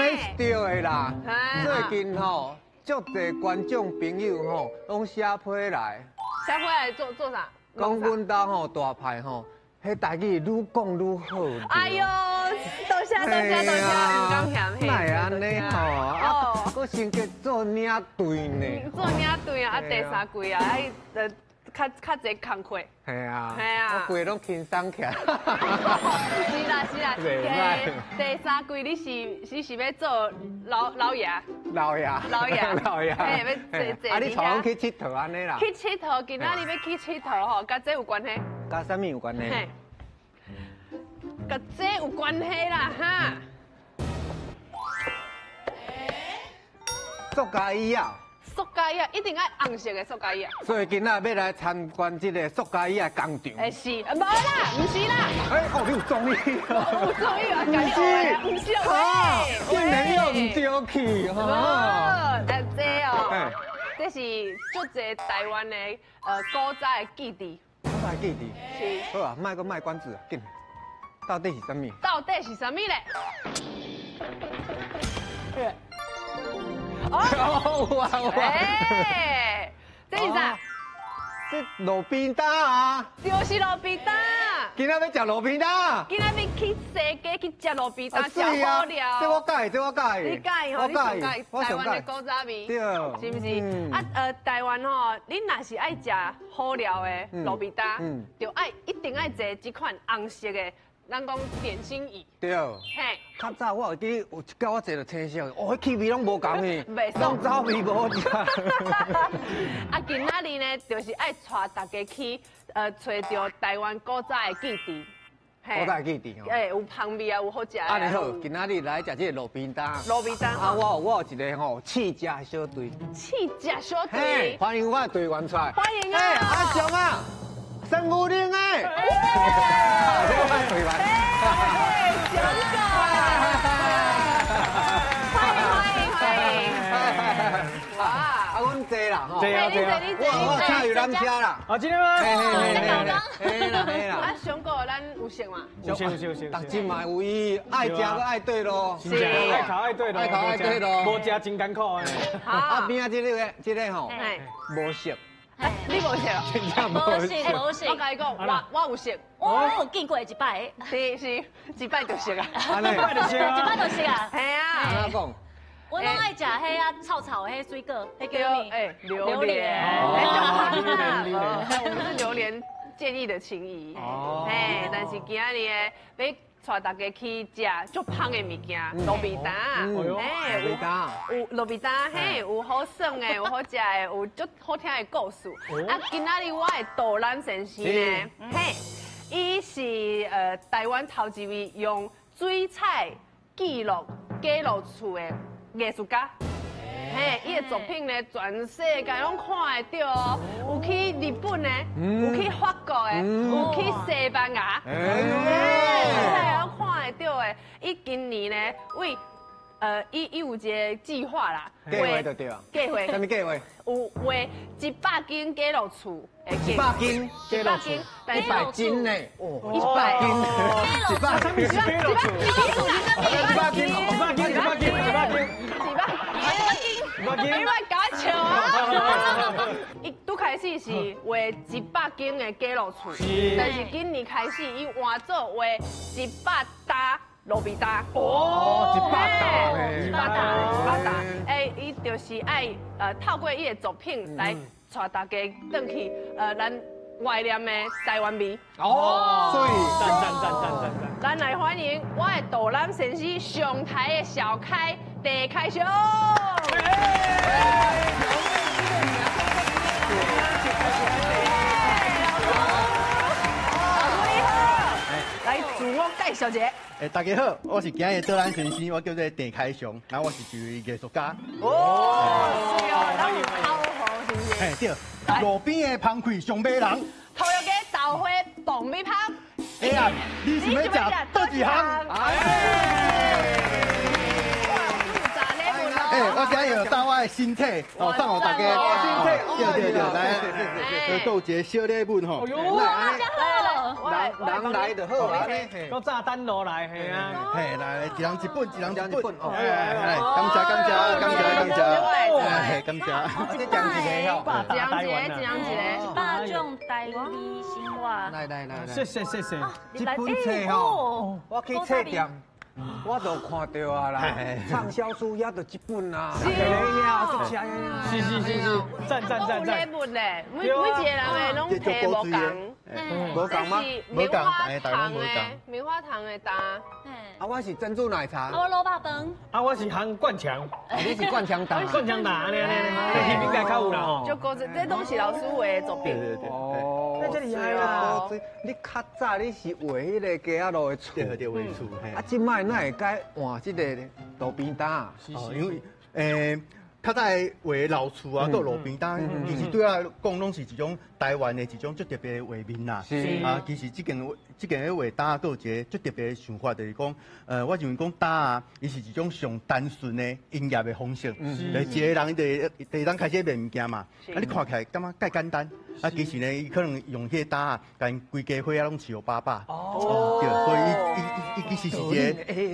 按呢是對的啦。最近吼，足濟觀眾朋友吼，攏寫批來。寫批來做做啥？講阮兜吼大派吼，彼台語愈講愈好。哎喲，多謝多謝多謝，毋敢嫌棄。哪會按呢吼？啊，閣先去做領隊呢。做領隊啊，啊第三季啊，愛較較濟工課。係啊。係啊。我規個攏輕鬆起來。是啦是啦。第三季你是欲做老老爺？老爺。老爺。老爺。嘿，欲坐坐。啊，你帶阮去𨑨迌按呢啦？去𨑨迌，今仔日欲去𨑨迌吼，佮這有關係？佮啥物有關係？佮這有關係啦，哈。塑膠椅仔。塑膠椅仔，一定愛紅色的塑膠椅仔。所以今仔欲來參觀這个塑膠椅仔工廠。欸是，無啦，毋是啦。欸，哦，你有創意。有創意啊，毋是，哈，竟然又毋對去，哈。欸，這哦，這是足濟台灣的古早的基地。古早的基地。是。好啊，莫閣賣關子啊，緊。到底是啥物？到底是啥物咧？哦，有啊有啊！欸，這是啥？這路邊摊啊！就是路邊摊。今仔欲食路邊攤。今仔欲去西街去食路邊攤，食好料。這我佮意，這我佮意。你佮意吼？你上佮意台灣的古早味，對，是毋是？啊，台灣吼，你若是愛食好料的路邊攤，就愛一定愛坐這款紅色的。咱講點心椅，對，嘿，較早我會記有一擺我坐著青色，哦，彼氣味攏無仝的，攏走味無好食。啊，今仔日呢，就是愛帶大家去，揣著台灣古早的基地，古早的基地哦，欸，有香味啊，有好食。按呢好，今仔日來食這个路邊攤。路邊攤。啊，我有一个吼試食小隊。試食小隊。歡迎我的隊員出來。歡迎啊。阿雄啊，孫武玲欸。這個我的隊員。小哥，歡迎歡迎歡迎！哇，啊，阮坐啦，吼，坐啊坐啊，我請遊覽車啦。啊，真的嗎？嘿嘿嘿嘿啦嘿啦。啊，上哥，咱有識嗎？有識有識有識。逐日嘛有伊愛食閣愛對路，是愛剾愛對路，愛剾愛對路，無食真艱苦的。啊，邊仔這个這个吼，無識。你無識啊？真正無識，無識。我共你講，我有識。我有見過一擺。是是，一擺就識啊。一擺就識啊。一擺就識啊。係啊。按怎講？我攏愛食彼啊臭臭的彼水果，彼叫啥物？欸，榴蓮。榴蓮，榴蓮。我們是榴蓮建議的情誼。哦。嘿，但是今仔日呢，欲帶大家去食足芳的物件，路邊攤。嘿，路邊攤。有路邊攤，嘿，有好耍的，有好食的，有足好聽的故事。啊，今仔日我的導覽先生呢，嘿，伊是台灣頭一位用水彩記錄假路厝的藝術家。嘿，伊的作品呢，全世界攏看會著哦。有去日本的，有去法國的，有去西班牙，嘿，攏看會著的。伊今年呢，為伊有一个計劃啦，計劃就對啊，計劃，啥物計劃？有畫100間假路厝，100間假路厝，100斤呢？哦，100斤，100斤，100斤，100斤，100斤，100斤，100斤，你莫共我笑啊！伊拄開始是畫100間的假路厝，但是今年開始伊換做畫100擔路邊攤。哦，100擔，100擔，100擔。欸，伊就是愛透過伊的作品來帶大家轉去咱懷念的台灣味。哦，所以讚讚讚讚讚讚。咱來歡迎我的導覽先生上台的小開鄭開雄。老師你好，來自我介紹一下。欸，大家好，我是今日的導覽先生，我叫做鄭開雄，然後我是一位藝術家。哦，是哦，咱有口號是毋是？嘿，對，路邊的芳氣上迷人。桃園街豆花爆米香。哎呀，你想欲食佗一項？哎，我今日有帶我的身體，哦，送予大家。身體，對對對，來，都有一個小禮物吼。來來來，人來就好啊。搁炸單落來，係啊。嘿，來，一人一本，一人一本。來，感謝感謝感謝感謝，感謝。這講一個吼，一人一個，一人一個。100種台語生活。來來來，謝謝謝謝。這本冊吼，我去冊店。我都看到啊啦，暢銷書也就這本啊，是是是是，讚讚讚讚。有禮物咧，每一個人的攏提無仝，無仝嗎？棉花糖的，棉花糖的單。啊，我是珍珠奶茶。我滷肉飯。啊，我是烘灌腸。你是灌腸蛋？灌腸蛋，按呢按呢，應該較有啦吼。就高這這攏是老師畫的作品。對對對。哦，那這厲害啦！你較早你是畫彼個街仔路的厝，對對，畫厝。啊，這擺哪會改換這個路邊擔？哦，因為較早畫老厝啊，佮路邊擔，其實對我來講，攏是一種台灣的一種足特別的畫面啦。是啊，其實這間咧畫擔，閣有一個足特別的想法，就是講，我認為講擔啊，伊是一種上單純的營業的方式。是。一個人伊就當開始賣物件嘛，啊，你看起來感覺介簡單，啊，其實呢，伊可能用彼個擔啊，共規家伙仔攏飼予飽飽。哦。對，所以伊其實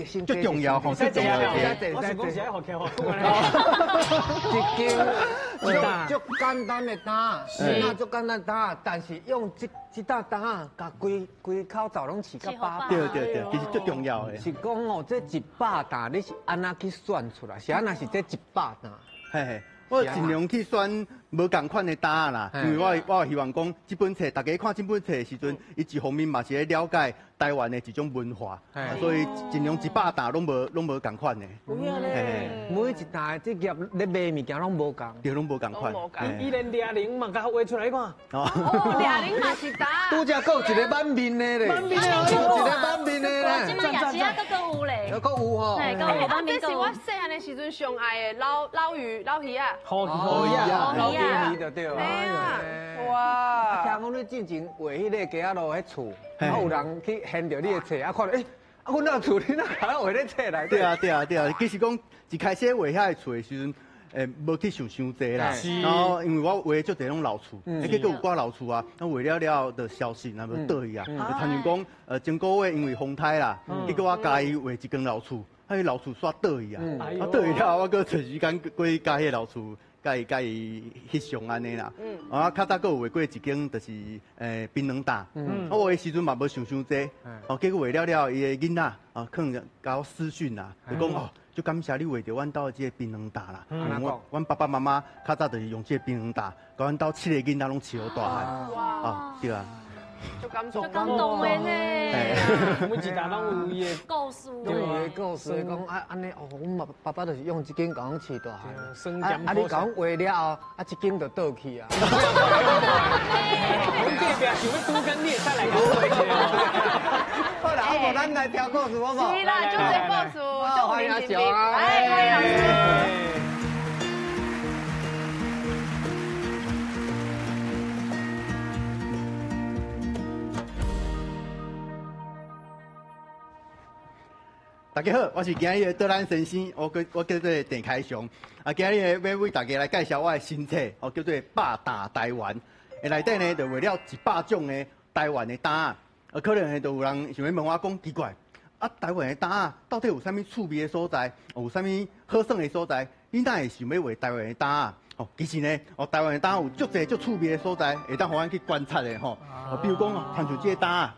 是一個足重要吼，足重要的。我是講是愛學客戶。一間足簡單的擔，那足簡單擔，但是用這擔擔，共規口罩攏飼甲飽飽。對對對，其實足重要的。是講哦，這100擔你是按怎去算出來？是按怎是這100擔？嘿嘿，我盡量去選無仝款的擔啦，因為我希望講這本冊，大家看這本冊的時陣，伊一方面嘛是咧了解台灣的一種文化，所以盡量100擔攏無仝款的。每一擔這業咧賣物件攏無仝，對，攏無仝款。伊連掠鈴嘛，共畫出來看。哦，掠鈴嘛是擔。拄才閣有一個滿面的咧，滿面的，一個滿面的咧。這擺夜市啊，閣有咧。閣有吼。嘿，閣有滿面。這是我細漢的時陣上愛的撈魚、撈魚仔。魚魚撈魚就對啊。哇！聽講你進前畫彼個街仔路彼厝，啊有人去掀著你的冊，啊看著，欸，啊阮那厝你哪敢畫咧冊內底？對啊對啊對啊，其實講一開始畫遐個厝的時陣，無去想傷濟啦。然後因為我畫足濟攏老厝，結果有掛老厝啊，啊畫了了後就消失，啊無倒去啊。親像講，前個月因為風颱啦，結果我共伊畫一間老厝，啊彼老厝煞倒去啊，啊倒去了後我閣揣時間過去共彼個老厝。共伊翕相按呢啦，啊，較早閣有畫過一間，就是檳榔擔，我畫的時陣嘛無想傷濟，哦，結果畫了了，伊的囡仔啊，可能共我私訊啦，就講哦，就感謝你畫著阮兜的這個檳榔擔啦，阮爸爸媽媽較早就是用這個檳榔擔，共阮兜7個囡仔攏飼予大漢，哦，對啊。就感動，感動的呢。每一擔攏有伊的故事，有伊的故事，講啊按呢哦，阮爸爸就是用這間共阮飼大漢。啊你共阮畫了後，啊這間就倒去啊。阮隔壁想欲拄工，你會使來共我畫一下。好啦，啊無咱來聽故事好無？是啦，就這故事，歡迎阿雄啊！哎，歡迎老師。大家好，我是今日的導覽先生，我叫做鄭開雄。啊，今日欲為大家來介紹我的新冊，哦，叫做《百擔台灣》。內底呢，就畫了100種的台灣的擔仔。啊，可能就有人想欲問我講奇怪，啊，台灣的擔仔到底有啥物趣味的所在？有啥物好耍的所在？你哪會想欲畫台灣的擔仔？哦，其實呢，哦，台灣的擔仔有足濟足趣味的所在，會當予咱去觀察的吼。哦，比如講，親像這個擔仔。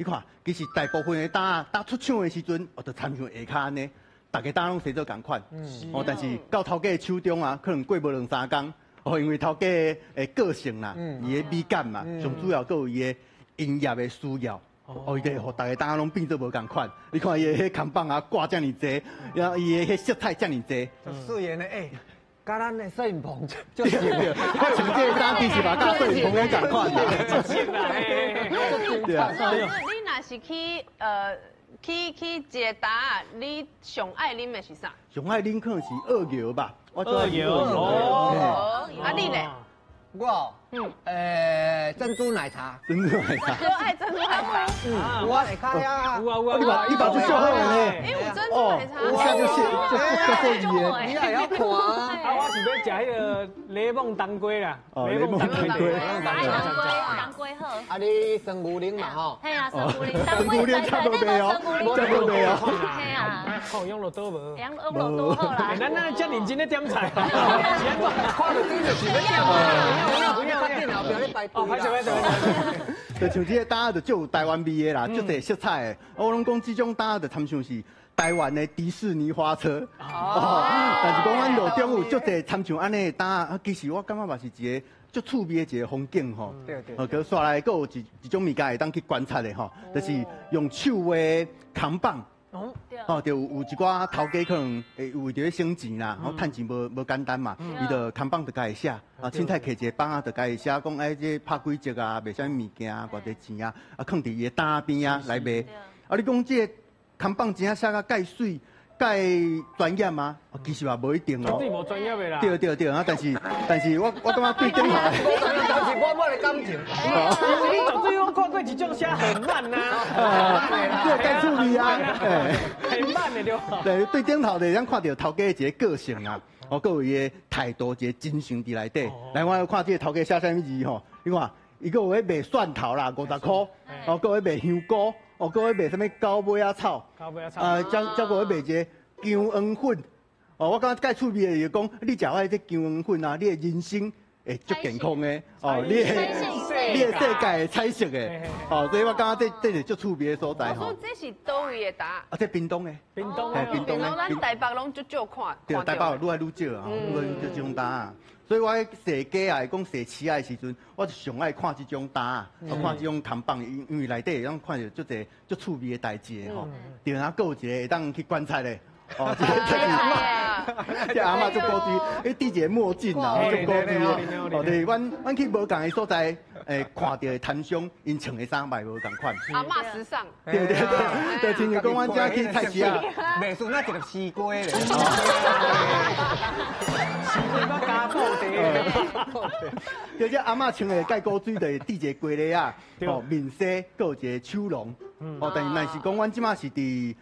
你看，其實大部分的擔仔，擔出廠的時陣，哦，就親像下跤按呢，逐个擔攏生做仝款。哦，但是到頭家的手中啊，可能過無兩三工，哦，因為頭家的個性啦，伊的美感嘛，上主要閣有伊的營業的需要，哦，伊就會予逐个擔攏變做無仝款。你看伊的彼扛棒啊掛遮爾濟，然後伊的彼色彩遮爾濟。雖然呢，欸，佮咱的攝影棚就是，我穿這个衫其實嘛，佮攝影棚咧仝款啦。對啊。你若是去去一個擔，你上愛啉的是啥？上愛啉可能是澳牛吧。澳牛哦。啊你咧？我，珍珠奶茶，珍珠奶茶，我爱珍珠奶茶。嗯，我会开啊。有啊有啊，你把这笑好咧。哎，有珍珠奶茶。一下就谢，就谢伊的。你也晓看啊？啊，我是欲食彼个雷梦当归啦。雷梦当归，当归好。啊，你酸牛奶嘛吼？嘿啊，酸牛奶，当归差不多哦，差不多哦。嘿啊，看养乐多无？养乐多好啦。咱咱遮认真咧点菜。看著这就是欲点啊！不要，不要，电脑不要咧排队。哦，歹势歹势。就像这个担仔就足有台湾味的啦，足济色彩的。我拢讲这种担仔就参像是台湾的迪士尼花车。哦。但是讲阮路中有足济参像按呢的担仔，啊，其实我感觉嘛是一个足趣味的一个风景吼。对对。哦，佮煞来阁有一种物件会当去观察的吼，就是用手的扛棒。哦，就有一寡头家可能会为著咧省钱啦，吼，趁钱无简单嘛，伊就扛棒就家己写，啊，凊彩摕一个板仔就家己写，讲哎这拍几折啊，卖啥物物件啊，偌济钱啊，啊，囥伫伊的担仔边啊来卖。啊，你讲这个扛棒真正写甲盖媠、盖专业吗？其实嘛无一定哦。绝对无专业的啦。对对对，啊，但是我感觉对顶头。但是我的感情。你绝对我看过一种写很慢呐。这个盖趣味啊。很慢的对。对，对顶头就会看著头家的一个个性啊，哦，阁有伊的态度，一个真诚伫内底。来，我来看这个头家写啥物字吼？你看，伊阁有咧卖蒜头啦，50箍，哦，阁有咧卖香菇，哦，阁有咧卖啥物狗尾仔草，狗尾仔草，啊，才阁有咧卖一个姜黄粉。哦，我感觉盖趣味的就是讲，你食我这姜黄粉啊，你的人生会足健康的，哦，你的世界会彩色的，哦，所以我感觉这是足趣味的所在吼。我说这是佗位的担？啊，这屏东的。屏东的，屏东的。咱台北拢足少看。对，台北愈来愈少啊，愈来愈少这种担仔。所以我喺踅街啊，讲踅市仔的时阵，我就上爱看这种担仔，我看这种扛棒，因为内底会当看著足济足趣味的代志的吼。对啊，阁有一个会当去观察的。哦，这这阿嬷足古锥，伊戴一个墨镜啊，足古锥的。哦，对，阮去无仝的所在，看著的摊商，𪜶穿的衫嘛无仝款。阿嬷时尚。对对对，对，亲像讲阮遮去菜市仔，袂输那一个西瓜咧。西瓜加布袋。对，这阿嬷穿的盖古锥，就是戴一个龟笠仔，哦，面纱，阁有一个手笼。哦，但是若是讲阮这马是伫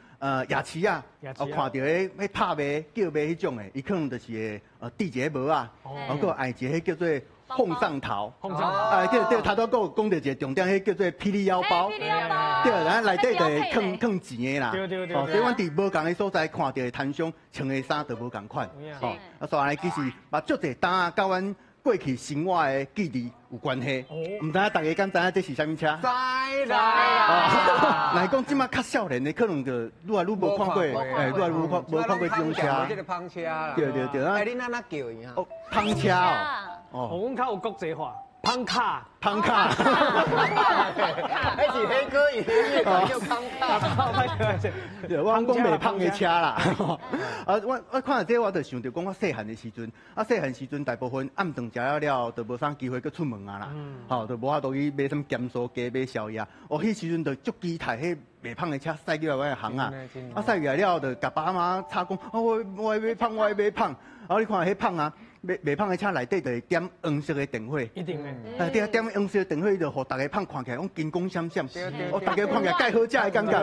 夜市啊，哦，看著彼拍卖叫卖彼种的，伊可能就是会戴一个帽仔，哦，阁爱一个彼叫做凤上头，凤上头，哎，对对，头拄阁有讲著一个重点，彼叫做霹雳腰包，霹雳腰包，对，然后内底就会囥囥钱的啦，对对对，哦，所以阮伫无仝的所在看著的摊商穿的衫就无仝款，哦，啊，所以其实嘛足济担仔，佮阮过去生活的记忆有关系，毋知影大家敢知影这是啥物车？知啦。来讲这马较少年的，可能就愈来愈无看过，哎，愈来愈无看过这种车。这个胖车啦。对对对。哎，你按怎叫伊啊？哦，胖车哦。哦，阮较有国际化。胖卡，胖卡。彼是黑哥伊叫胖卡。对，我讲卖胖的车啦。啊，我看著这，我就想著讲，我细汉的时阵，啊，细汉时阵大部分暗顿食了了，就无啥机会阁出门啊啦。吼，就无法度去买啥物咸酥鸡、买宵夜。哦，彼时阵就足期待彼卖胖的车驶入来阮的巷仔，啊，驶入来了后，就共爸妈吵讲，哦，我爱买胖，我爱买胖。啊，你看彼胖啊，卖胖的车内底就会点黄色的灯火。一定的。哎，对啊，点黄色的灯火就予大家胖看起来拢金光闪闪。哦，大家看起来盖好食的感觉。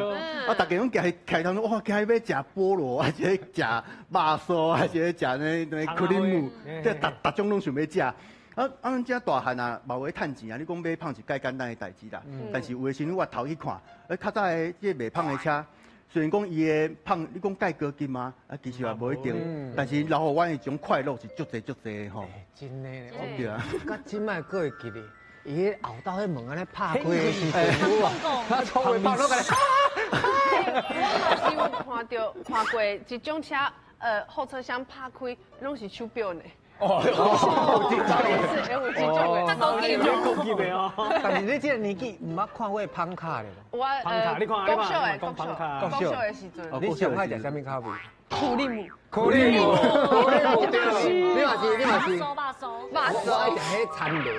啊，大家拢徛开头说，哇，今日欲食菠萝，还是欲食肉酥，还是欲食那克林姆，这逐逐种拢想欲食。啊啊，阮遮大汉啊，嘛有咧趁钱啊。你讲买胖是介简单的代志啦。但是有的时阵我头去看，哎，较早的这个卖胖的车。虽然讲伊的胖，你讲盖高级吗？啊，其实也无一定。但是留予阮的一种快乐是足济足济的吼。真的咧，对啊。我这摆阁会记得，伊彼后斗彼门按呢拍开的时阵，有啊，他从尾拍落来。我嘛是有看著看过一种车，后车厢拍开，拢是手表呢。哦，有这种的，较高级的，高级的哦。但是你这个年纪毋捌看过胖卡的。我你看，国小的，国小的时阵。你上爱食啥物口味？库里姆。库里姆，库里姆对。你嘛是，你嘛是。肉酥，肉酥。我爱食彼田螺。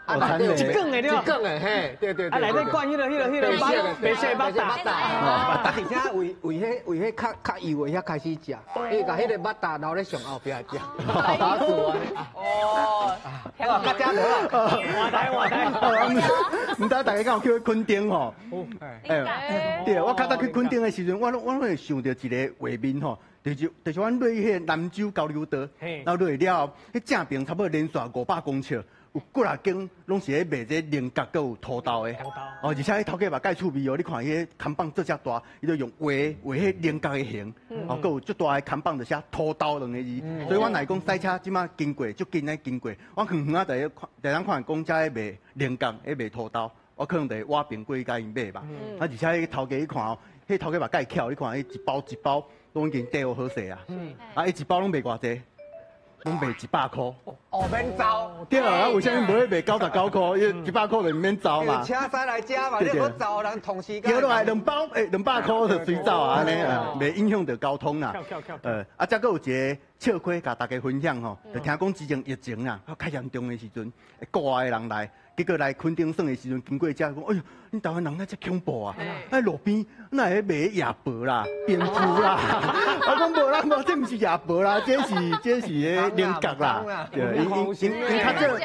啊，一卷的对一卷的嘿，对对对。啊，内底灌彼个、彼个、彼个白色肉蛋。啊，而且为为彼为彼较较油的遐开始食，伊共彼个肉蛋留咧上后壁食。打死我！哦，遐啊，到遮就好啊。换台换台。毋知大家敢有去过垦丁吼？哎，对，我较早去垦丁的时阵，我拢会想著一个画面吼，就是阮落去彼个南州交流道，然后落去了后，彼正边差不多连续500公尺。有几若间拢是咧卖这菱角，阁有土豆的。哦，而且彼头家嘛盖趣味哦，你看彼个看板做遮大，伊就用画画彼菱角的形，哦，阁有足大的看板就写土豆两个字。所以阮若讲驶车这马经过，足近咧经过，我远远仔就咧看，就当看讲遮咧卖菱角，咧卖土豆，我可能就会挖边过去共𪜶买吧。啊，而且彼头家你看哦，彼头家嘛盖巧，你看彼一包一包拢已经叠好好势啊。啊，伊一包拢卖偌济？拢卖100箍。哦，免走。对啊，为啥物无咧卖99箍？因为100箍就免走嘛。车驶来遮嘛，你阁走人同时间。叫落来两包，200箍就随走啊，按呢啊，袂影响著交通啦。啊，再阁有一个笑亏，共大家分享吼，就听讲之前疫情啊，较严重的时阵，国外的人来，结果来垦丁耍的时阵，经过遮讲，哎哟，恁台湾人哪遮恐怖啊？啊，路边哪会卖夜报啦、蝙蝠啦？我讲无啦，无，这毋是夜报啦，这是彼菱角啦。对，𪜶较少，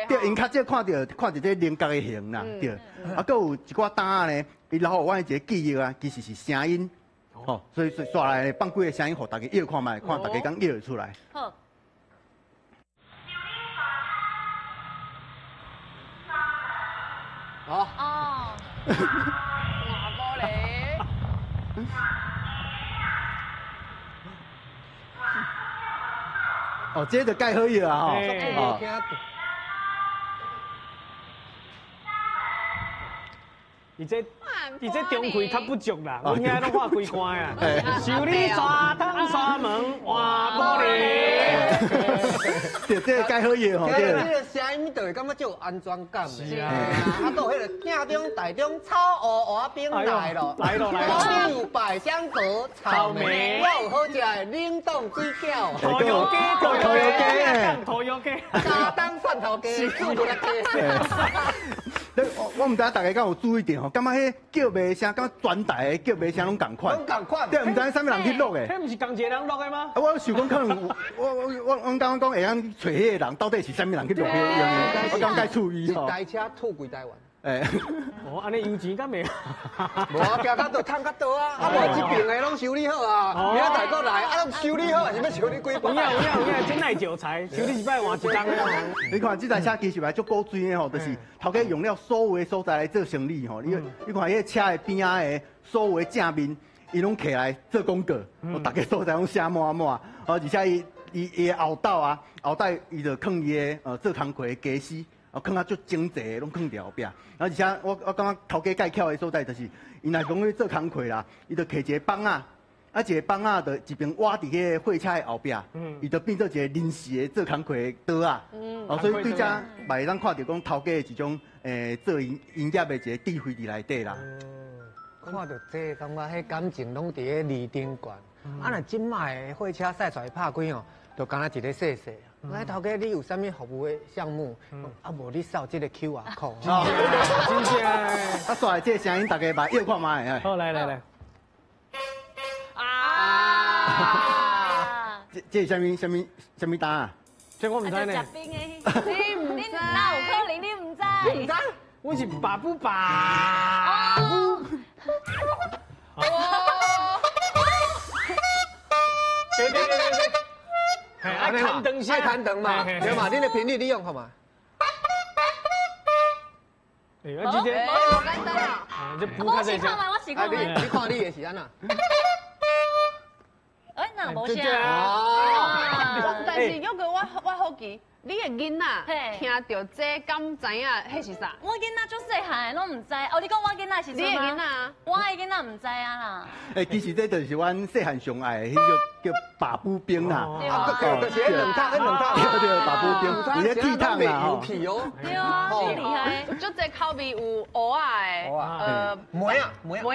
对，𪜶较少看著这菱角的形啦，对。啊，阁有一寡单仔呢，伊留予阮一个记忆啊，其实是声音，吼，所以煞来放几个声音，予大家摇看觅，看大家敢摇会出来。好。哦。哦。瓦玻璃。哦，这就盖好药啊！吼。哦。伊这中气较不足啦，阮遐拢画规关啊。修理刷窗刷门换玻璃。对，这个盖好药吼。对，这个声音就会感觉足有安全感的。是啊。啊，阁有彼个镜中台中草乌芋仔饼来咯，来咯来咯。有百香果、草莓，还有好食的冷冻水饺。土油鸡，土油鸡，土油鸡。沙东蒜头鸡，四骨力鸡。我毋知大家敢有注意著吼，感觉彼叫卖声，感觉全台的叫卖声拢仝款。拢仝款。对，毋知啥物人去录的。彼毋是仝一个人录的吗？啊，我想讲可能我刚刚讲会晓去揣彼个人，到底是啥物人去录彼个音的？我感觉趣味吼。一台车吐规台湾。哎，哦，按呢油钱敢袂？无啊，行较多，趁较多啊！啊，无这边的拢修理好啊，明仔载阁来，啊，拢修理好，是欲修理几摆？有影有影有影，真耐石材，修理一摆换一工了。你看这台车其实嘛足古锥的吼，就是头家用了所有的所在来做生理吼。你看彼个车的边仔的所有的正面，伊拢摕来做广告，逐家所在拢写满满。哦，而且伊的后斗啊，后底伊就囥伊的做工课的家私。哦，囥啊足整齐，拢囥伫后壁。然后而且我感觉头家盖巧的所在，就是伊若讲咧做工课啦，伊就摕一个枋仔，啊一个枋仔就一边挖伫彼个货车的后壁，伊就变做一个临时的做工课的桌仔。哦，所以对遮嘛会当看著讲头家的一种做营业的一个智慧伫内底啦。看著这，感觉彼感情拢伫咧二丁悬。啊，若这摆的货车驶出来拍开哦，就敢若一个细细。哎，头家，你有啥物服务的项目？啊，无你扫这个 QR code。真正。啊，煞来这个声音，大家来摇看觅。好，来来来。啊！这是啥物啥物单啊？这我毋知呢。食冰的。你毋知？哪有可能你毋知？你毋知？我是爸母爸。哦。对对对对对。爱弹灯，爱弹灯嘛，对嘛？你的频率你用好嘛？哎，今天无简单啊！这不我试看觅，我试看觅。你看你的是按怎？哎，那无声。哦。但是犹阁我好奇。你的囡仔听著这敢知影彼是啥？我囡仔足细汉的，拢毋知。哦，你讲我囡仔是？你的囡仔？我的囡仔毋知啊啦。欸，其实这就是阮细汉上爱的，彼个叫把布冰啦。啊，就是彼两桶，彼两桶。对对，把布冰，有咧铁桶啦。油皮哦。对啊，真厉害。足济口味有芋仔的，梅仔，梅仔，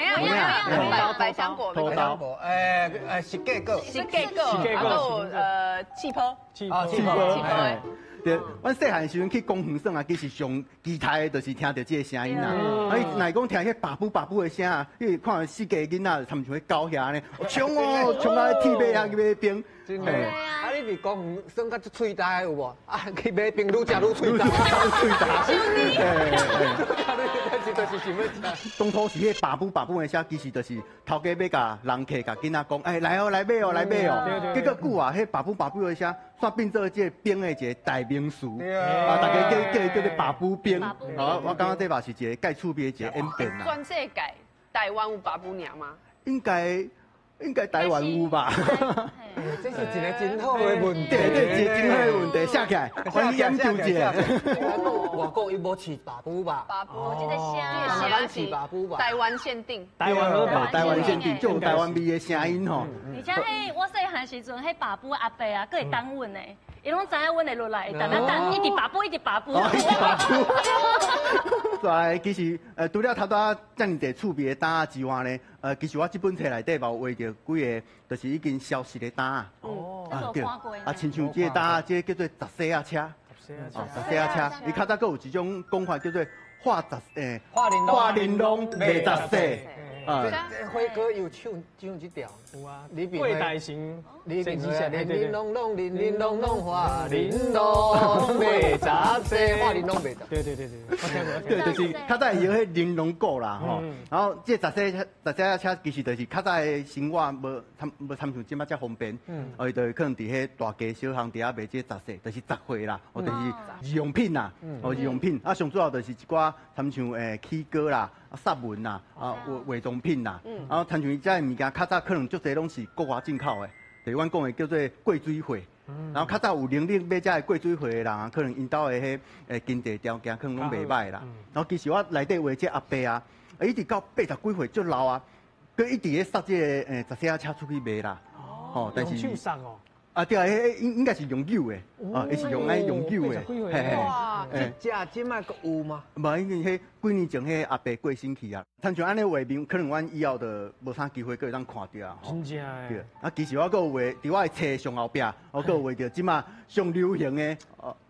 百香果，百香果，释迦果，释迦果，啊，阁有气泡，气泡，气泡，气泡。对，阮细汉时阵去公园耍啊，其实上期待的就是听著这个声音啦。啊，伊若讲听彼叭噗叭噗的声啊，你看四界囡仔，亲像彼狗遐呢，冲哦，冲到铁马遐去买冰。真的。啊，你伫公园耍甲足喙焦有無？啊，去買冰愈食愈喙焦。喙焦。但是就是想欲食。當初是彼爸母爸母的聲，其實就是頭家欲共人客共囡仔講，欸來哦來買哦來買哦。結果久啊，彼爸母爸母的聲，煞變做這個冰的一個代名詞。啊，大家叫叫叫做爸母冰。啊，我感覺這嘛是一個蓋趣味的一個演變啦。全世界台灣有爸母爾嗎？應該台灣有吧？這是一個真好的問題，對對，一個真好的問題，寫起來，我研究一下。外國伊無飼爸母吧？爸母，這個聲，咱飼爸母吧？台灣限定，台灣台灣限定，就有台灣味的聲音吼。而且彼我細漢時陣，彼爸母阿伯啊，閣會等阮呢，伊攏知影阮會落來，會等啊等，一直爸母，一直爸母。一直爸母。對，其實除了頭拄仔遮爾濟趣味的擔仔之外呢，其實我這本冊內底嘛有畫著幾個，就是已經消失的擔仔。哦。啊對。啊，親像這個擔仔，這個叫做雜細仔車。哦，雜細仔車，伊較早閣有一種講法叫做畫雜欸，畫玲瓏賣雜細。啊，這輝哥有唱唱這條。有啊。郭大成，李炳輝，玲玲瓏瓏，玲玲瓏瓏，畫玲瓏賣雜細，畫玲瓏賣雜。對對對對，我聽過。對，就是較早會用彼玲瓏鼓啦，吼。然後這雜細雜細車其實就是較早的生活無參無參像這擺遮方便。嗯。哦，伊就可能佇彼大街小巷佇遐賣這雜細，就是雜貨啦，哦，就是日用品啦，哦，日用品。啊，上主要就是一寡參像起糕啦、啊殺文啦、啊化化妝品啦。嗯。啊，親像伊這个物件較早可能足濟攏是國外進口的，就是阮講的叫做過水貨。然後較早有能力買這个過水貨的人啊，可能𪜶兜的彼經濟條件可能攏袂䆀啦。然後其實我內底畫這阿伯啊，伊一直到80幾歲足老啊，閣一直咧塞這个雜細仔車出去賣啦。哦，但是用手塞哦。啊對啊，彼應該是用扭的，啊，伊是用愛用扭的。哇，這隻這擺閣有嗎？無，因為彼幾年前彼阿伯過身去啊。親像按呢畫面，可能阮以後就無啥機會閣會當看著啊。真正的。對。啊，其實我閣有畫，佇我的冊上後壁，我閣有畫著這擺上流行的，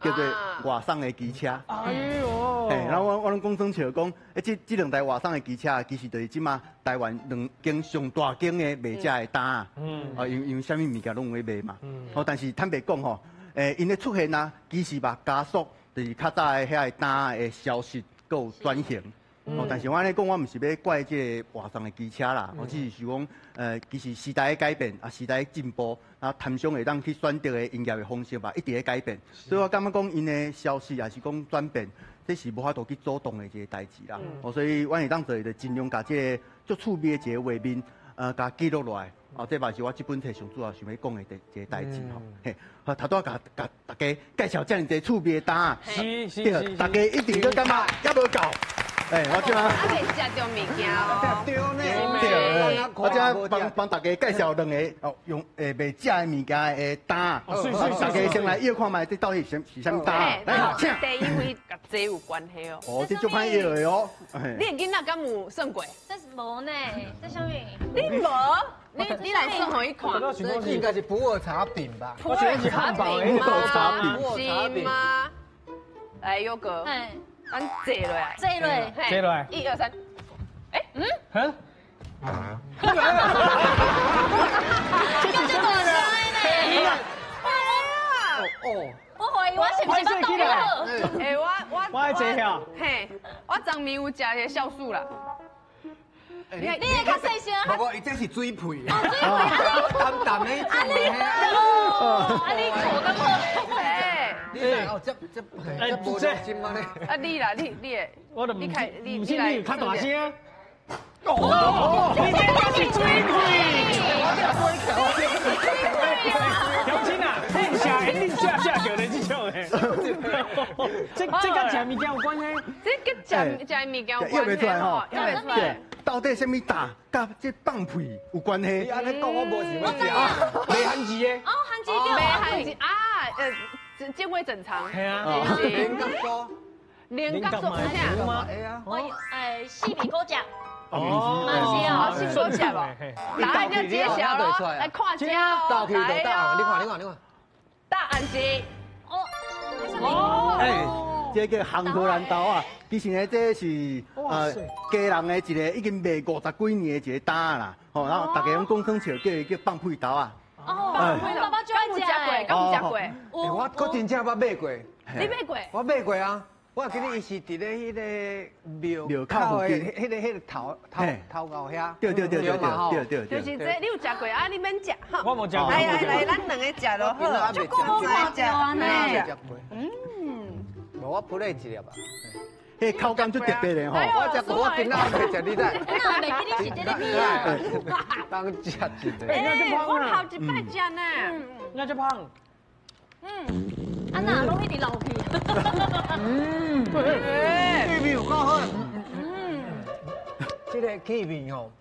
叫做外送的機車。哎喲。嘿，然後我攏講耍笑講，欸，這兩台外送的機車，其實就是這擺台灣兩間上大間的賣這的擔仔。嗯。啊，因為啥物物件攏有咧賣嘛。嗯。哦，但是坦白講吼，𪜶的出現啊，其實嘛加速，就是較早的遐個擔仔的消失，閣有轉型。哦，但是我按呢講，我毋是欲怪這个外送的機車啦，我只是想講，其實時代的改變，啊，時代的進步，啊，攤商會當去選擇的營業的方式嘛，一直咧改變。所以我感覺講，𪜶的消失也是講轉變，這是無法度去阻擋的一個代誌啦。哦，所以阮會當做的，就盡量共這個足趣味的一個畫面，共記錄落來。哦，這嘛是我這本冊上主要想欲講的一個代誌吼。嘿，好，頭拄仔共大家介紹遮爾濟趣味的擔仔，是是是，大家一定閣感覺猶無夠。欸，我這還未食著物件哦。對呢，對，我這幫幫大家介紹兩个哦，用賣食的物件的擔仔。大家先來搖看覓，這到底是啥物擔仔？來，請。第一位佮這有關係哦。哦，這足歹搖的哦。你的囡仔敢有算過？這是無呢，這啥物？你無？你來算予伊看。這應該是普洱茶餅吧？普洱茶餅嗎？是嗎？來，優哥。咱坐落來，坐落，坐落來，一二三，欸，嗯，嗯，哈，这是什么呢？哦，我怀疑我是不是捌动过？欸，我爱坐遐，嘿，我昨暝有食一个酵素啦。你會較細聲？無無，伊這是水皮。哦，水皮，淡淡的。啊你，啊你口咁好。你哦，這這這這啊你啦，你你，我都你開，你你來較大聲。哦，你這個是水皮。我這水皮，鄉親啊，你下你下下叫的這種的，這這佮食物件有關係？這佮食食物件有關係吼，搖袂出來。到底啥物擔佮這放屁有關係？你按呢講，我無想欲食。袂含字的。哦，含字對。袂含字啊，健胃整腸。係啊。菱角酥。菱角酥是啥？嗎？我四味果汁。哦，哦，四味果汁哦。答案就揭曉咯，來看這哦。倒去就答案，你看，你看，你看。答案是。哦。哦。這個紅荷蘭豆啊，其實呢，這是家人的一個已經賣50幾年的一個擔仔啦。吼，然後大家攏講耍笑，叫伊叫放屁豆啊。哦，阮爸爸就愛食的。敢有食過？我閣真正捌買過。你買過？我買過啊！我記得伊是佇咧彼個廟口的彼個頭頭頭後遐。對對對對對對對。就是這，你有食過啊？你免食哈。我無食過。來來來，咱兩個食就好。這個好看著呢。嗯。無，我プレ一粒吧。彼口感足特別的吼。我食過，我今仔袂食，你知？我袂記你是這個味啊。當食一個。我頭一擺食呢。那就胖。嗯。啊那攏一直流去。嗯，氣味有夠好。嗯，這個氣味吼，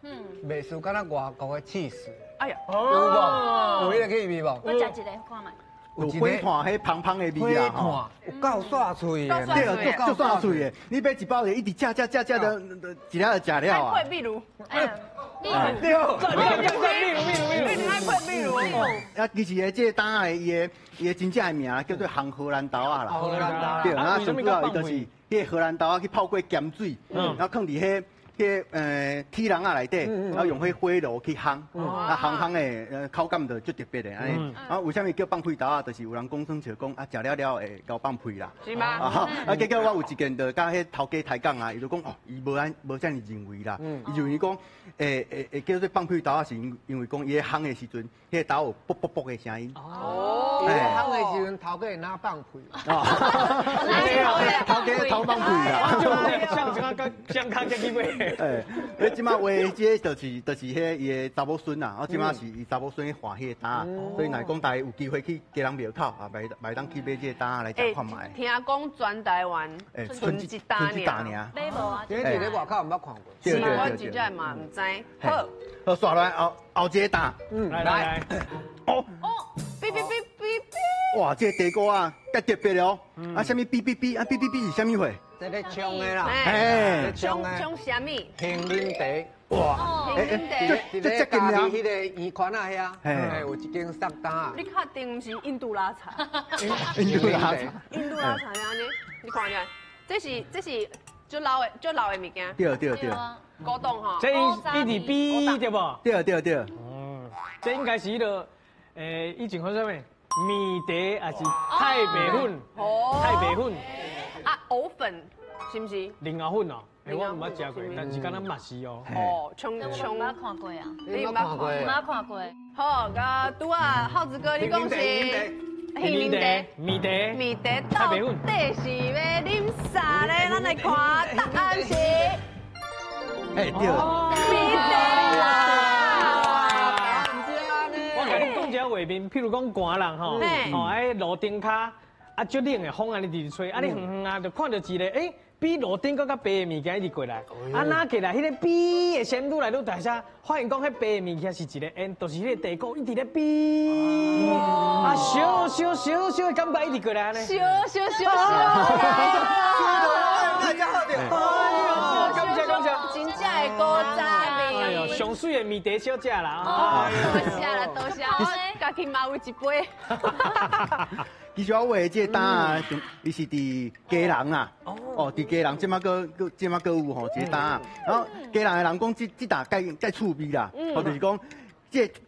袂輸敢若外國的起司。哎呀，有無？有彼個氣味無？我食一个看覓。有火炭彼芳芳的味啊，吼，有夠煞喙的，對，足煞喙的。你買一包就一直食食食食到一粒就食了啊。愛配秘魯。對，對對，秘魯秘魯秘魯。愛配秘魯。啊，其實這個豆仔的伊的真正的名叫做紅荷蘭豆仔啦。荷蘭豆。對，啊，上主要伊就是彼個荷蘭豆仔去泡過鹹水，然後放佇彼鐵籠仔內底，然後用彼火爐去烘，啊烘烘的口感就足特別的按呢。啊，為啥物叫放屁豆仔？就是有人講耍笑講啊，食了了會𠢕放屁啦。是嗎？啊，結果我有一件就佮彼頭家抬槓啊，伊就講哦，伊無按無遮爾認為啦。伊認為講會叫做放屁豆仔，是因為講伊咧烘的時陣，彼個豆有啵啵啵的聲音。哦。伊咧烘的時陣，頭家會哪放屁？頭家頭放屁啦。像像像較這去買。欸，你這馬畫這個就是彼伊的查某孫啦，我這馬是伊查某孫畫彼個擔，所以若講大家有機會去基隆廟口啊，會當去買這個擔來食看覓。聽講全台灣賰一擔爾，買無啊？這佇咧外口毋捌看過。是，我真正嘛毋知。好，好，煞來後後一個擔，來來，哦哦，嗶嗶嗶嗶嗶，哇，這個地瓜啊，較特別哦，啊，啥物嗶嗶嗶，啊嗶嗶嗶是啥物貨？這個沖的啦，嘿，沖沖啥物？杏仁茶。哇，杏仁茶，這這家己彼個圓圈仔遐，嘿，有一間雪擔。你確定毋是印度拉茶？印度拉茶，印度拉茶按呢？你看下，這是足老的足老的物件。對對對。古董吼。這一直比對無？對對對。嗯，這應該是彼個，以前講啥物？米茶還是太白粉？太白粉。啊，藕粉是毋是？蓮藕粉哦，我毋捌食過，但是敢若嘛是哦。哦，沖沖。毋捌看過啊？你毋捌看過？毋捌看過。好，甲拄仔浩子哥，你講是杏仁茶、米茶、米茶到底是欲啉啥咧？咱來看答案是。哎對。米茶啦。我共你講一個畫面，譬如講寒人吼，吼喺路燈跤。啊，足冷的風按呢直直吹，啊你遠遠啊就看著一個，欸，比路頂閣較白的物件一直過來，啊若過來，彼個嗶的聲愈來愈大聲，發現講彼白的物件是一個煙，就是彼個地鼓一直咧嗶，啊燒燒燒燒的感覺一直過來按呢，燒燒燒燒，大家好，感謝感謝，真正的古早味，哎喲，上媠的麵茶小食啦，多謝啦多謝，我家己嘛有一杯。其實我畫的這個擔啊，伊是佇基隆啊，哦，佇基隆這馬閣閣這馬閣有吼一個擔啊。然後基隆的人講，這擔較趣味啦，哦，就是講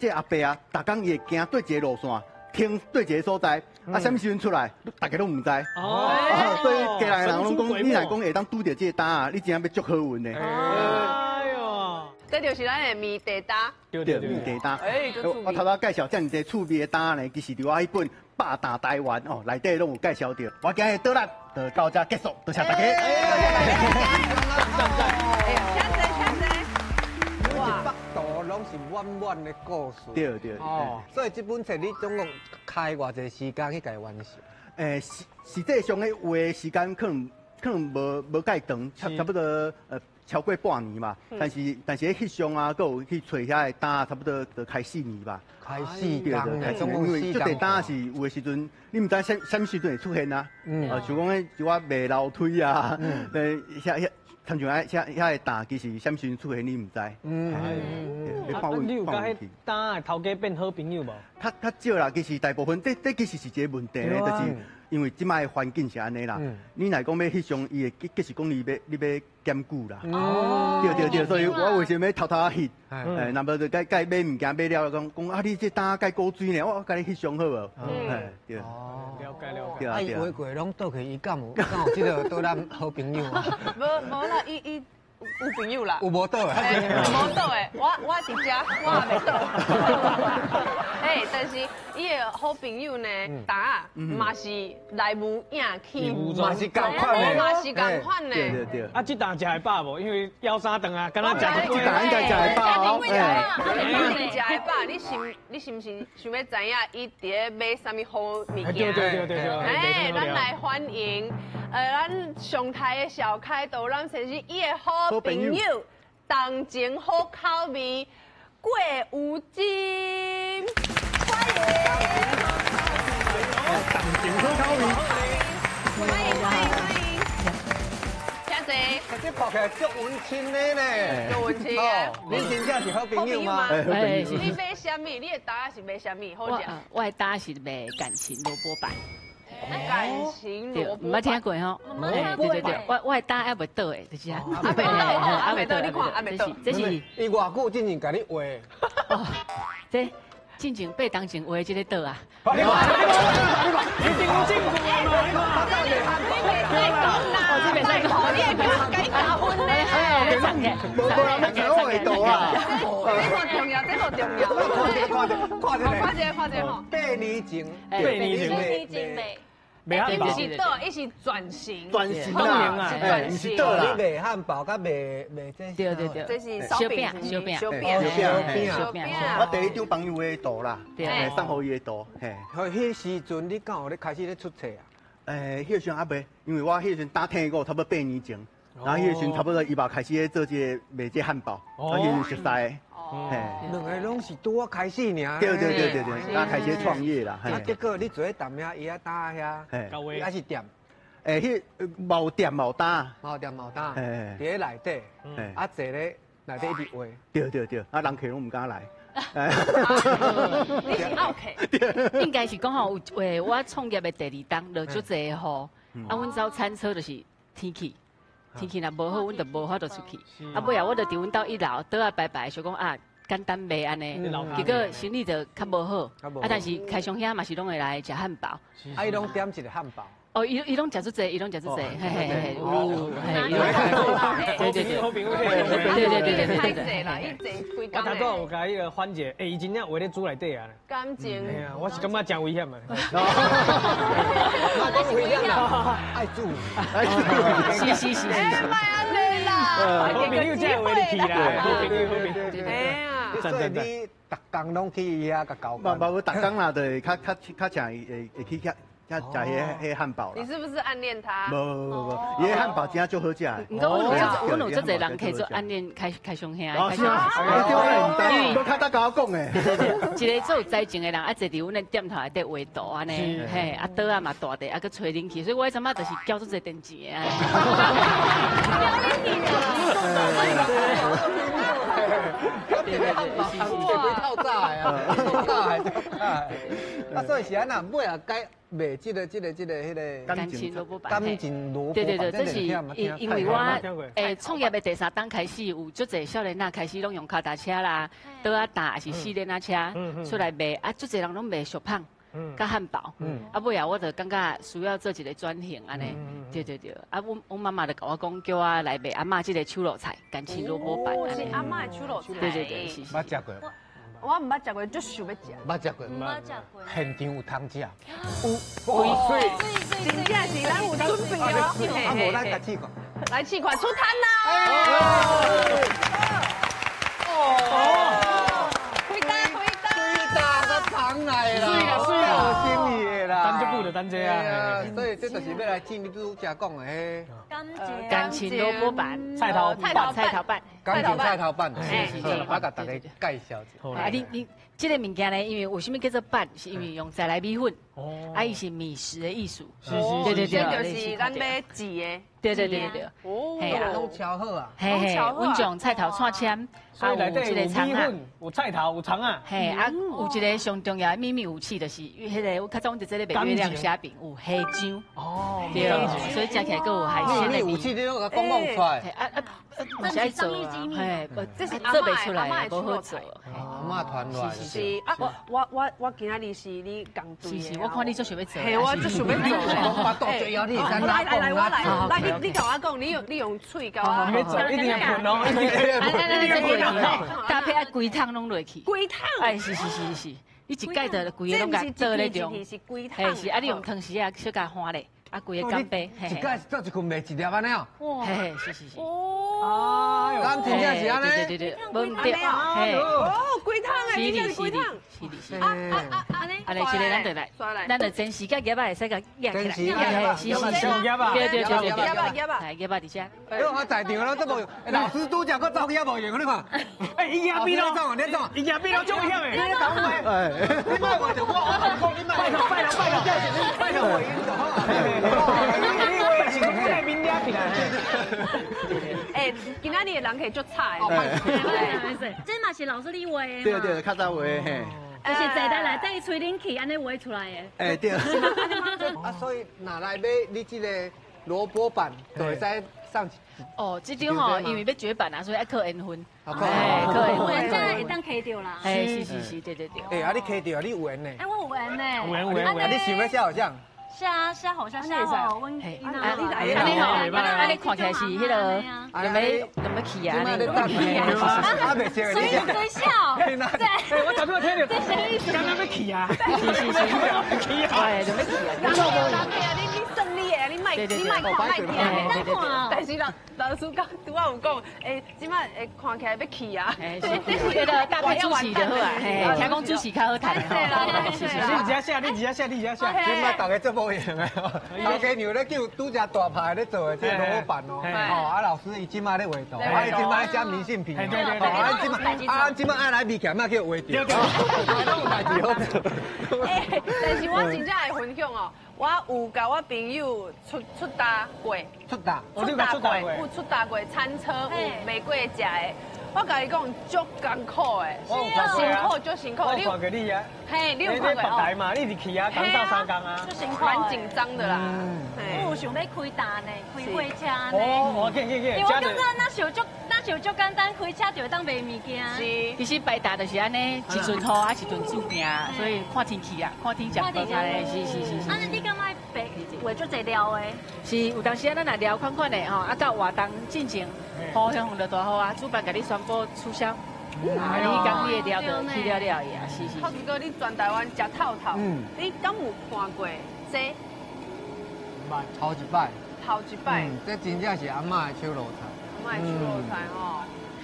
這阿伯啊，逐工伊會行對一個路線，停對一個所在，啊，啥物時陣出來，大家攏毋知。哦，所以基隆的人攏講，你若講會當拄著這個擔啊，你真正欲足好運的。哎喲，這就是咱的麵茶擔。對對對，麵茶擔。我頭拄介紹這麼濟趣味的擔呢，其實佇我彼本。百搭台灣哦，內底攏有介紹著。我今日導覽就到這結束，多謝大家。謝謝謝謝。哇，一幅圖攏是滿滿的故事。對對。哦，所以這本冊你總共開偌濟時間去共伊完成？實際上咧畫的時間可能無蓋長，差不多超過半年吧。但是彼翕相啊，閣有去揣遐个擔，差不多就開4年吧。開4年，因為這塊擔是有的時陣，你毋知啥物時陣會出現啊。像講彼一寡賣樓梯啊，遐親像遐個擔，其實啥物時陣出現你毋知。你有佮彼擔的頭家變好朋友無？較少啦，其實大部分這其實是一個問題咧，就是。因為這擺的環境是按呢啦。你若講欲翕相，伊會結是講你欲檢舉啦。對對對，所以我為啥物偷偷仔翕？誒，若無就共共買物件買了，講講啊，你這擔蓋古錐呢？我共你翕相好無？嘿，對。哦，了解了解。對啊，伊畫過攏倒去，伊敢有敢有這個導覽好朋友啊？無無啦，伊伊有朋友啦。有無倒的？無倒的，我我佇遮，我也袂倒。哎，但是伊的好朋友呢，達嘛是來無影去，嘛是仝款的，嘛是仝款的。對對對。啊，這頓食會飽無？因為枵三頓啊，敢若食一這頓應該食會飽哦。一定食會飽。你是你是毋是想欲知影伊佇咧買啥物好物件？對對對對對。哎，咱來歡迎，咱上台的小開導覽先生，伊的好朋友，重情好口味郭有金，歡迎。重情好口味，歡迎歡迎歡迎。請坐。這看起來足溫馨的呢，足溫馨的。你真正是好朋友嗎？你買啥物？你的擔是賣啥物？好食。我的擔是賣感情蘿蔔板。感情蘿蔔，毋捌聽過吼？對對對，我我的擔猶未倒的，就是啊。猶未倒，猶未倒，你看猶未倒。這是伊偌久進前共你畫？哦，這進前八冬前畫這个倒啊。你看，你看，你一定有證據嘛？你看，你袂使講啦，你袂使講，你會共伊加分呢？無無人欲揣我的圖啊！這無重要，這無重要。看這，看這，看這，看這吼。八年前，八年前。賣漢堡，伊是倒，伊是轉型，轉型啊，毋是倒啦。你賣漢堡佮賣賣這，對對對，這是燒餅，燒餅，燒餅，燒餅，燒餅。我第一張朋友的圖啦，送予伊的圖，嘿。彼時陣你敢有咧開始咧出冊啊？欸，彼時陣猶未，因為我彼時陣打聽過，差不多八年前，然後彼時陣差不多伊嘛開始咧做這個賣這漢堡，啊，彼時陣熟似。兩个攏是拄仔開始爾。對對對對對，剛開始創業啦。啊，結果你坐咧淡遐，伊遐擔遐，還是店？欸，彼無店無擔。無店無擔。佇咧內底，啊坐咧內底一直畫。對對對，啊人客攏毋敢來。你是奧客。應該是講吼，有欸，我創業的第二冬落足濟雨，啊，阮走餐車就是天氣。天氣若無好，阮就無法度出去。啊，尾後我就佇阮兜一樓桌仔排排，想講啊，簡單賣按呢。結果生意就較無好。啊，但是開商兄嘛是攏會來食漢堡。啊，伊攏點一个漢堡。哦，伊伊攏食足濟，伊攏食足濟，嘿嘿嘿，有，嘿，對對對，好朋友，對對對對對對啦，伊坐規工。我頭拄有共彼个反者，欸，伊真正畫咧煮內底啊。感情。嘿啊，我是感覺誠危險啊。莫講危險啦，愛煮，愛煮，是是是是。欸，莫按呢啦，好朋友才會畫入去啦，好朋友好朋友。哎呀，所以你逐工攏去伊遐共交關。無無，逐工啦，就會較較較誠會會去遐。食彼彼漢堡啦。你是不是暗戀他？無無無無，伊彼漢堡真正足好食的。毋過阮有足濟人客做暗戀開開商兄。哦，是嗎？這我毋知，閣較早共我講的。一个足有才情的人，啊坐佇阮的店頭內底畫圖按呢，嘿，啊桌仔嘛大塊，啊閣吹冷氣，所以我彼陣仔就是繳足濟電錢的。繳冷氣啊！這個漢堡是幾透早的啊，透早的，啊，所以是按怎，尾仔改賣這个、這个、這个、彼个感情蘿蔔板，感情蘿蔔。對對對，這是因因為我欸創業的第三冬開始，有足濟少年仔開始攏用跤踏車啦、桌仔擔，抑是四輪仔車出來賣，啊，足濟人攏賣俗麭、佮漢堡，啊，尾後我就感覺需要做一个轉型按呢，對對對，啊，阮阮媽媽就共我講，叫我來賣阿嬤這个手路菜，感情蘿蔔板。是阿嬤的手路菜。對對對，是是。捌食過。我毋捌食過，足想欲食。捌食過，毋捌食過。現場有通食。有。哇，真正是咱有準備哦。啊，無咱共試看。來試看出攤啦！哦。開單開單。開單個捧來啦。水啦水啦，有心意的啦。等足久就等這啊。所以這就是欲來進你拄才講的彼。感情蘿蔔板。菜頭菜頭菜頭板。感情菜頭板。是是是，我共大家介紹一下。啊，你你。這个物件呢，因为为啥物叫做板，是因为用在来米粉，啊，伊是米食的意思。是是，对对对，就是咱欲煮的。对对对对对。哦，拢超好啊。嘿嘿，阮种菜头串签，啊，有这个葱仔，有菜头，有葱仔。嘿，啊，有一个上重要的秘密武器，就是彼个，我较早阮伫这咧卖月亮虾饼，有虾酱。哦。对，所以食起来阁有海鲜的秘密武器，你拢共讲讲出来。啊啊，这是商业机密。嘿，这是做袂出来，无好做。阿嬷传落来。是啊，我今仔日是你共队。是是，我看你足想欲做。嘿，我足想欲做。讲巴肚最后你会使来来来，我来，来你共我讲，你用喙共我。你欲做一定会喷哦，一定会喷哦。搭配啊，规桶拢落去。规桶。哎，是是是是，你一盖就规个拢共倒咧中。嘿是，啊，你用汤匙啊，小共换咧，啊，规个干杯。一盖做一份卖一粒按呢哦。嘿嘿，是是是。哦，敢真正是按呢？对对对，无毋对。哦，规桶的，真正是规桶。是的是的。啊啊啊！按呢，按呢，这个咱就来，咱就煎时甲夹仔会使共夹起来。是是是，对对对对对。夹仔夹仔，来夹仔伫遮。哎，我在场了，这无用。老师拄才阁走去遐无用，你看。哎，伊夹边咯，你怎？伊夹边咯，足危险的。你讲话，你莫话著我，我讲你莫。拜托拜托拜托，拜托我就好。你话是讲这面掠起来。哎，今仔日的人客足彩。这嘛是老师你画的。对对，较早画的嘿。就是坐在内底吹冷气，按呢画出来的。哎对。啊，所以若来买你这个萝卜板，就会使上。哦，这张吼，因为欲绝版啊，所以爱靠缘分。哎，靠缘分才会当摕著啦。哎，是是是，对对对。哎，啊你摕著啊，你有缘呢。哎，我有缘呢。有缘有缘有缘。你想欲写予啥？写写予啥写予阮囡仔。啊你吼，啊你看起来是彼个，有没有没去啊？啊，袂识你。水笑。哎，我头拄仔听著，敢若欲去啊？是是是，欲去啊！哎，就欲去啊！人客啊，你算你的，你莫你莫看莫听，但是老师讲拄仔有讲，哎，这摆会看起来欲去啊。这是彼个搭配主持就好啊，嘿，听讲主持较好趁吼。是是是，你直接写，你直接写，你直接写。这摆大家足无闲的哦，头家娘咧叫拄只大牌咧做的这个萝卜板哦，哦，啊老师伊这摆咧画图，啊伊这摆写明信片，对对对，啊这摆啊这摆爱来味咸啊叫画图，拢有代志好做。哎，但是我真正会分享哦，我有共我朋友出搭过，出搭，出搭过，有出搭过餐车，有卖过食的。我共伊讲足艰苦的，足辛苦，足辛苦。我看过你啊，嘿，你有看过哦？台嘛，你是去啊，讲到三工啊，足辛苦，蛮紧张的啦。我有想欲开单呢，开货车呢。哦，我见见见。我感觉若想足，若想足简单，开车就会当卖物件。是。其实排搭就是按呢，一阵雨啊，一阵注定，所以看天气啊，看天食饭啊，是是是是。啊，你敢爱白画足济料的？是，有当时啊，咱若料款款的吼，啊到活动进前，好向就大雨啊，主办共你宣布取消，啊，你讲你的料就去了了呀，是是。浩哥，你全台湾食透透，你敢有看过这？头一摆。头一摆。这真正是阿嬷的手路菜。阿嬷的手路菜吼。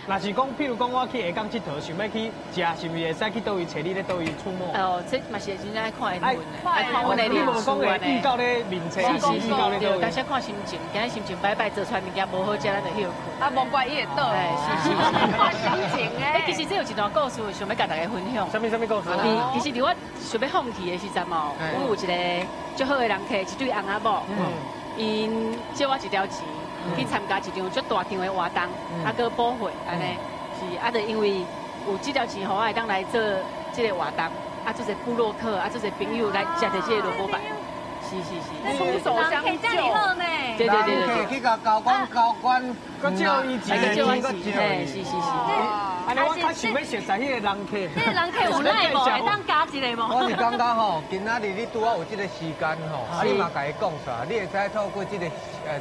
若是讲，譬如讲我去下港𨑨迌，想欲去食，是毋是会使去佗位揣你咧？佗位出没？哦，这嘛是真正爱看缘分的，爱看阮的你无讲会预告咧面册，是是是，对，当时看心情，今日心情歹歹，做出来物件无好食，咱就歇睏。啊，无怪伊会倒。哎，是是是，看心情诶。欸，其实这有一段故事，想欲共大家分享。啥物啥物故事？其实伫我想欲放弃的时阵哦，我有一个足好的人客，一对翁仔某，𪜶借我一条钱去参加一场足大场的活动，啊，阁补会按呢。是啊，就因为有这条钱，予我会当来做这个活动，啊，做者部落客，啊，做者朋友来食著这个萝卜板，是是是，出手相救。对对对对，去共高官高官，阁借伊钱，阁借我钱，嘿，是是是。按呢，我较想欲熟似彼个人客。彼个人客有耐无？会当加一个无？我是感觉吼，今仔日你拄好有这个时间吼，啊，你嘛共伊讲出来，你会使透过这个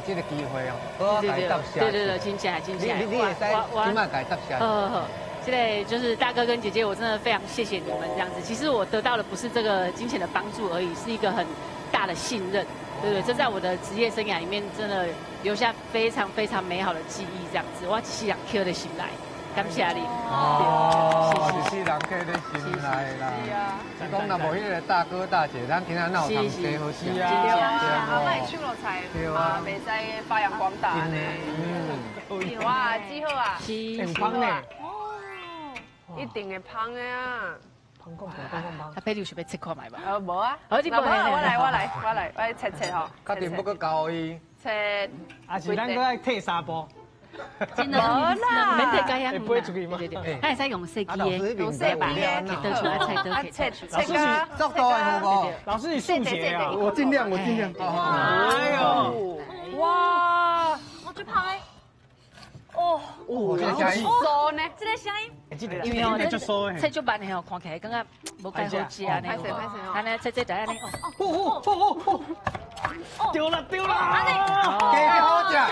这个机会哦，好好共伊答谢。对对对，真正真正。你会使这摆共伊答谢。好好好，这个就是大哥跟姐姐，我真的非常谢谢你们这样子。其实我得到的不是这个金钱的帮助而已，是一个很大的信任，对不对？这在我的职业生涯里面真的留下非常非常美好的记忆，这样子，我一世人刻在心内。感谢你。哦，一世人刻在心内啦。是啊。讲若无彼个大哥大姐，咱今仔哪有通这好食？是啊。阿嬷手路菜嘛，袂使发扬光大呢。嗯。哇，真好啊。是。很芳呢。哦。一定会芳的啊。芳讲芳讲芳。阿佩，你有想欲切看覓無？無啊。好，你無，我來，我來，我來，我來切切吼。確定欲閣交伊？切。啊是咱閣愛退三步。真的無啦，免退解啊。會飛出去嗎？對對對，咱會使用細支的，用細支的，刀出來菜刀。切老師是速度的好無？老師是數學啊，我盡量，我盡量。哎呦，哇，我最怕的。哦，哦，這個聲音，酥呢？這個聲音，因為哦，這切足慢的吼，看起來感覺無介好食呢。歹勢歹勢哦。按呢切切就按呢。哦哦哦哦，對啦對啦，加好食。加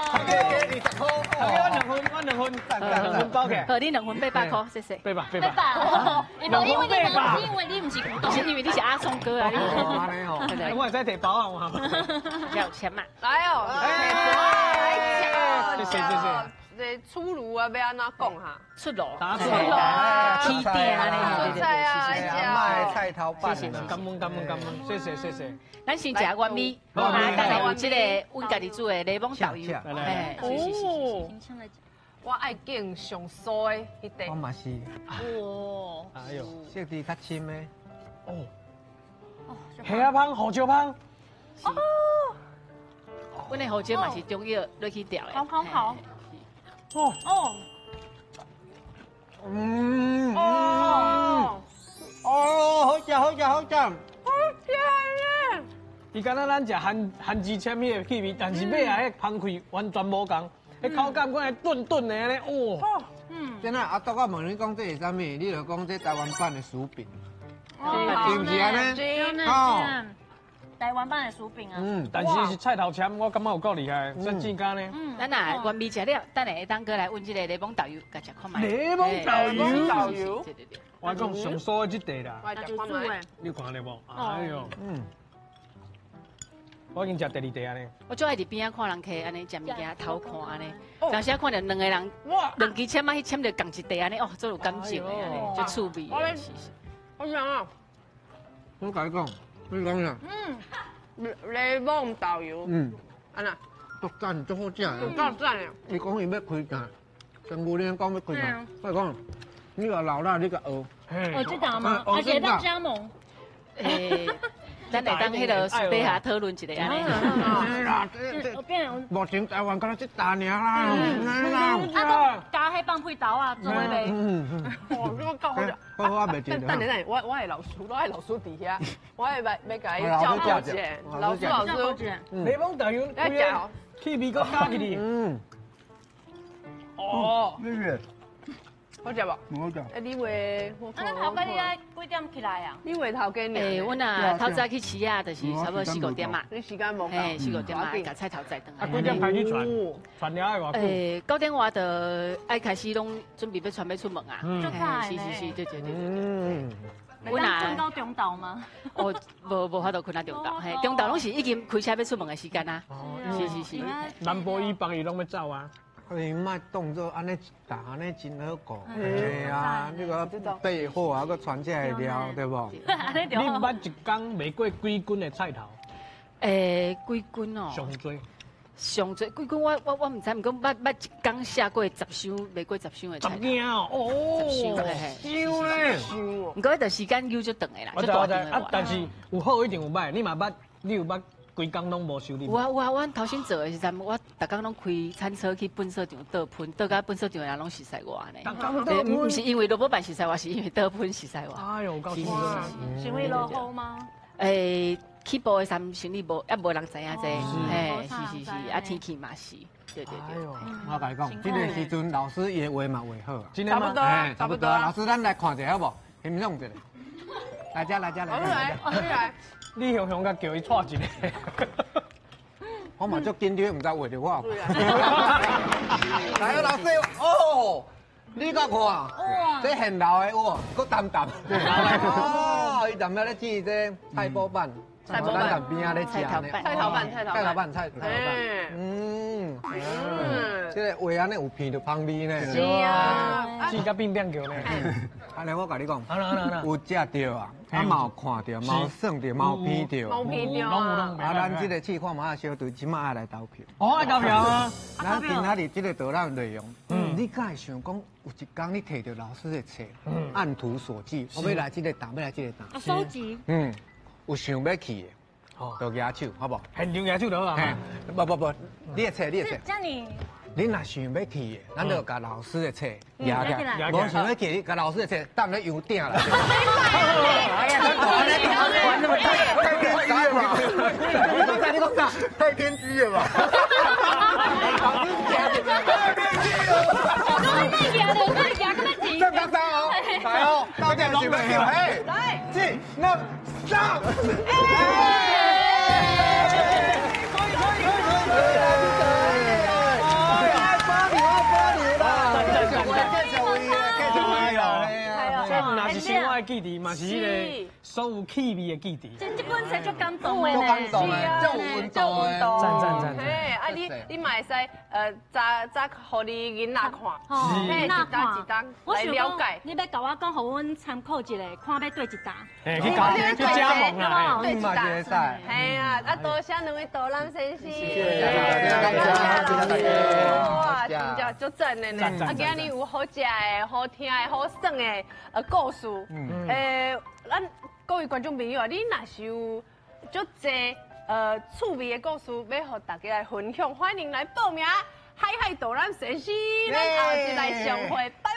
20塊，我兩分，我兩分，兩分包起。好，你兩分800塊，謝謝。 800， 800。因為你，因為你毋是股東，是因為你是阿松哥啊。我會使提包啊，我。有錢嘛？來哦，謝謝謝謝。這出爐啊，欲按怎講哈？出爐，出爐啊，起店啊，出菜啊，來食菜頭飯。謝謝，感恩感恩感恩，謝謝謝謝。咱先食原味，啊，等下有這個阮家己煮的檸檬豆油，哎，是是是是。我愛揀上酥的彼塊。我嘛是。哇，哎呦，色澤較深的。哦。蝦仔芳、胡椒芳。哦。阮的胡椒嘛是中藥落去調的。好好好。哦哦，嗯哦哦，好食好食好食，好食耶！伊敢若咱食番番薯签彼个气味，但是尾仔彼芳气完全无仝，彼口感阁会炖炖的按呢，哦。嗯，真的阿杜，我问你讲这是啥物？你就讲这台湾版的薯饼，是毋是按呢？哦。台湾版的薯饼啊，嗯，但是是菜头签，我感觉有够厉害，真正假呢。咱若原味食了，等下会当阁来问这个柠檬豆油，共食看觅。柠檬豆油，对对对。我讲上酥的这块啦，我食看觅。你看到无？哎呦，嗯，我已经食第二块呢。我最爱伫边仔看人客按呢食物件，偷看按呢，有时看著两个人，两支签仔去签著仝一块按呢，哦，足有感情的按呢，足趣味的。我想啊，我共你讲。你讲啥？嗯，柠檬豆油。嗯，按怎？足赞，足好食。足够赞的。伊讲伊欲开店，陈姑娘讲欲开店，我讲，你若老了，你共学。学这道吗？而且当加盟。欸，咱会当彼个私底下讨论一下按呢。目前台灣敢若這道爾啦。啊，加彼放屁豆啊，做伙賣。哦，這個夠好食。好好，袂等等等，我愛老師，我愛老師佇遐，我愛欲共伊照顧者。老師老師，檸檬豆油，來食哦，氣味閣加起去。嗯。哦，咩嘢？好食無？無好食。欸，你話，啊，恁頭家你愛幾點起來啊？你話頭家爾？欸，阮啊透早去市啊，就是差不多4、5點啊。你時間無夠。嘿，4、5點啊，共菜頭載轉來。啊，幾點開始傳？傳了愛偌久？欸，9點外就愛開始攏準備欲傳欲出門啊。嗯。是是是，對對對對對。阮啊，睏到中晝嗎？哦，無法度睏到中晝，嘿，中晝攏是已經開車欲出門的時間啊。是是是。南部以北伊攏欲走啊。你莫當做按呢一擔按呢真好顧，嘿啊，你閣備貨啊，閣傳這个料，對無？你捌一工賣過幾斤的菜頭？欸，幾斤哦？上濟。上濟幾斤？我毋知，毋過捌一工寫過10箱，賣過10箱的菜頭。10件哦，10箱，十箱咧。毋過彼段時間搝足長的啦，足大長的。啊，但是有好一定有歹，你嘛捌，你有捌？規工攏無收入。有啊有啊，阮頭先做的時陣，我逐工攏開餐車去糞掃場倒噴，倒甲糞掃場的人攏熟似我呢。毋是因為羅寶辦熟似我，是因為倒噴熟似我。哎呦，夠是是是。是因為落雨嗎？欸，起步的時陣生意無，猶無人知影這，嘿，是是是，啊天氣嘛是，對對對。我共你講，這个時陣老師伊的畫嘛畫好啊，差不多，差不多。老師，咱來看一下好無？欣賞一下。來這來這來。來來。你雄雄共叫伊帶一个，我嘛足緊張，毋知畫著我。來啊，老師，哦，你佮看，這現老的哇，閣澹澹。哦，伊踮遐咧煮這菜脯飯，菜脯飯，咱邊仔咧食呢。菜頭飯，菜頭飯，菜頭飯，菜頭飯。嗯。嗯，這個話按呢有鼻著芳味呢。是啊，舌甲變變叫呢。按呢我共你講，有食著啊，啊嘛有看著，嘛有耍著，嘛有鼻著，嘛有鼻著啊。啊，咱這個試看覓仔小隊，這馬愛來投票。哦，愛投票啊！咱今仔日這個導覽內容，你敢會想講，有一工你提著老師的冊，按圖索驥，我欲來這個檔，欲來這個檔。收集。嗯，有想欲去的，就舉手，好無？現場舉手就好啊。不不不，你的冊，你的冊。這樣。你若想欲去的，咱就共老師的冊舉起來。無想欲去，你共老師的冊當咧油鼎啦。太偏激了吧？你講啥？你講啥？太偏激了吧？老師講太偏激了。我講你莫舉了，莫舉，閣欲錢。這剛剛哦，來哦，到底想欲去？嘿，來，一、兩、三。可以可以可以。若是生活的記憶，嘛是彼个所有氣味的記憶。這本冊足感動的足感動的，足有溫度的。讚讚讚！嘿，啊你你嘛會使早早予你囡仔看，嘿，一單一單來了解。你欲共我講，予阮參考一下，看欲佗一搭。嘿，去搞去加盟啦，對一搭。嘿啊，啊多謝兩位導覽先生。謝謝大家。哇，真正足讚的呢！啊，今日有好食的、好聽的、好耍的故事。咱各位觀眾朋友啊，你若是有足濟趣味的故事，欲予大家來分享，歡迎來報名。海海導覽先生，咱後日來相會，拜拜。